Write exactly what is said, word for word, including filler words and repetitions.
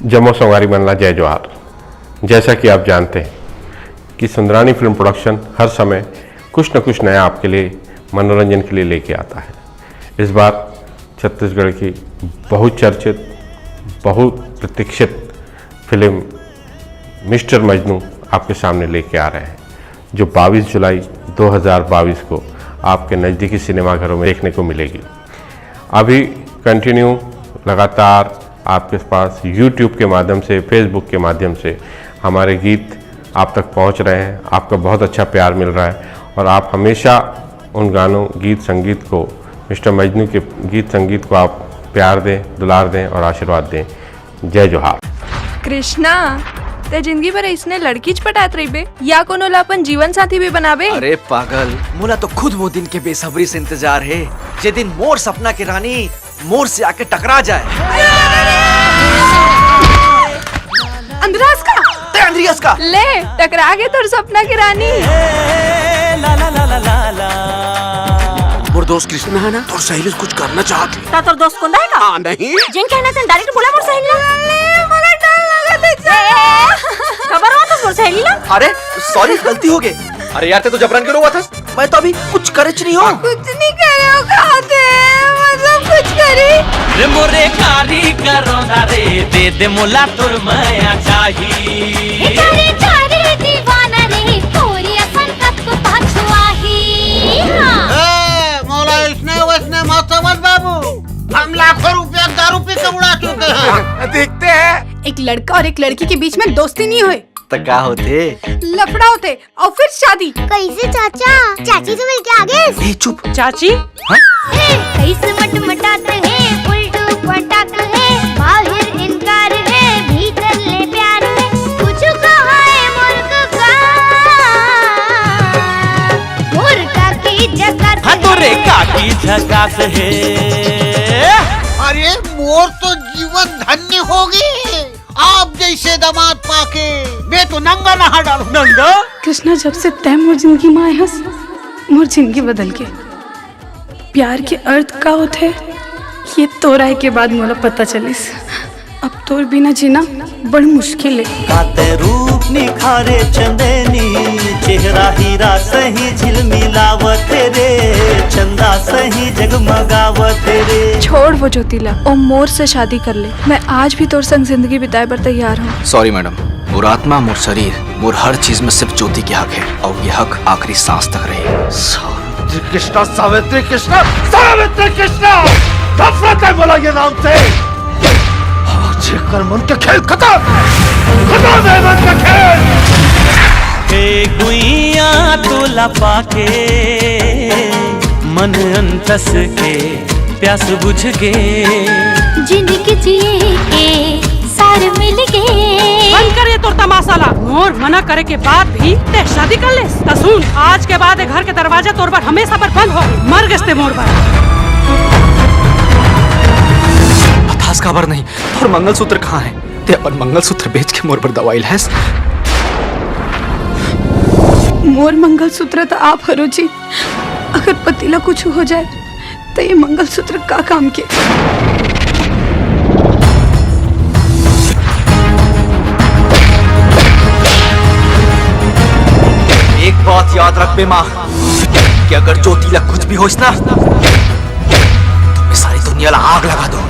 जम्मो संगवारी मन ला जय जोहार। जैसा कि आप जानते हैं कि सुंदरानी फिल्म प्रोडक्शन हर समय कुछ न कुछ नया आपके लिए मनोरंजन के लिए लेके आता है। इस बार छत्तीसगढ़ की बहुचर्चित, बहुत प्रतीक्षित फिल्म मिस्टर मजनू आपके सामने लेके आ रहे हैं, जो बाईस जुलाई दो हज़ार बाईस को आपके नज़दीकी सिनेमाघरों में देखने को मिलेगी। अभी कंटिन्यू, लगातार आपके पास YouTube के माध्यम से, Facebook के माध्यम से हमारे गीत आप तक पहुंच रहे हैं। आपका बहुत अच्छा प्यार मिल रहा है और आप हमेशा उन गानों, गीत संगीत को, मिस्टर मजनू के गीत संगीत को आप प्यार दें, दुलार दें और आशीर्वाद दें। जय जोहार। कृष्णा, ते जिंदगी भर इसने लड़कीच पटात रहिबे या कोनो ला अपन जीवन साथी भी बनाबे? अरे पागल, मोला तो खुद वो दिन के बेसब्री से इंतजार हे, जे दिन मोर सपना के रानी मोर से आके टकरा जाए। अंधरास का? ते अंधरियस का? ले, टकरा गे तोर सपना के रानी। मोर दोस्त कृष्णा हे ना, तोर सहेली से कुछ करना चाहत हे। ता तोर दोस्त कोंदा हे का? हाँ, नहीं। जेन कहना तेन डायरेक्ट बोला मोर सहेली ला। ले, मोला डर लगत हे। ए, ए, ए, खबर हो तो मोर सहेली ला? अरे, सॉरी, गलती हो गई। अरे यार, ते तो जबरन के रोवत हस। मैं तो अभी कुछ करेच नहीं हो। कुछ नहीं करे हो, कहा थे, मतलब कुछ करी। रे मोरे कारी करोना रे, दे दे मोला तोर मया चाही। हे चारे चारे दीवाना रे, तोरी असन कतको पाछुआही। हाँ। ए, मोला इसने वैसने मत समझ बाबू, हम लाखों रुपया दारू पी के उड़ा चुके हैं। देखते हैं। एक लड़का और एक लड़की के बीच में दोस्ती नहीं होए। त का होथे? लफड़ा होथे और फिर शादी। कैसे चाचा? चाची से मिलके आ गए? ए, चुप। चाची? हाँ? ए, कैसे मटमटात हे, उल्टू पटाक हे, बाहर इनकार हे, भीतर ले प्यार हे, कुछ कहा हे मुर्ख का, मुर्ख की जगत हाँ, तोरे हे। काकी झकास हे। अरे, मोर तो जीवन धन्य हो गए। आप जैसे दामाद पाके मैं तो नंगा नहा डालू। नंगा? कृष्णा, जब से तैं मोर जिंदगी में आए हस, मोर जिंदगी बदल गे। प्यार के अर्थ का होथे, ये तोर आए के बाद मोला पता चलिस। अब तोर बिना जीना बड़ मुश्किल हे। काते रूप निखारे चंदेनी, चेहरा हीरा सही झिलमिलावत रे, चंदा सही जगमगावत रे। छोड़ वो ज्योति ला, ओ मोर से शादी कर ले। मैं आज भी तोर संग जिंदगी बिताए बर तैयार हूँ। सॉरी मैडम, मोर आत्मा, मोर शरीर, मोर हर चीज में सिर्फ ज्योति के हक हे और ये हक आखिरी सांस तक रहे। सावित्री कृष्णा, सावित्री कृष्णा, सावित्री कृष्णा, नफरत हे मोला ये नाम से। आज ये कर मन के खेल खतम, खतम हे मन के खेल। ए गुइया तोला पाके मन अंतस के प्यास बुझ गे। जिंदगी जिए के सार मिल गे। बंद कर ये तोर तमाशा ला। मोर मना करे के बाद भी तैं शादी कर लेस। त सुन, आज के बाद ये घर के दरवाजा तोर बर हमेशा बर बंद हो। मर गेस तैं मोर बर। बतास काबर नहीं? तोर मंगलसूत्र कहाँ हे? तैं अपन मंगलसूत्र बेच के मोर बर दवाई लेस। मोर मंगलसूत्र त आप हरो जी। अगर पति ला कुछ हो जाए त ये मंगलसूत्र का काम के? एक बात याद रखबे माँ, कि अगर ज्योति ला कुछ भी होइस ना, तो मैं सारी दुनिया ला आग लगा दूँ।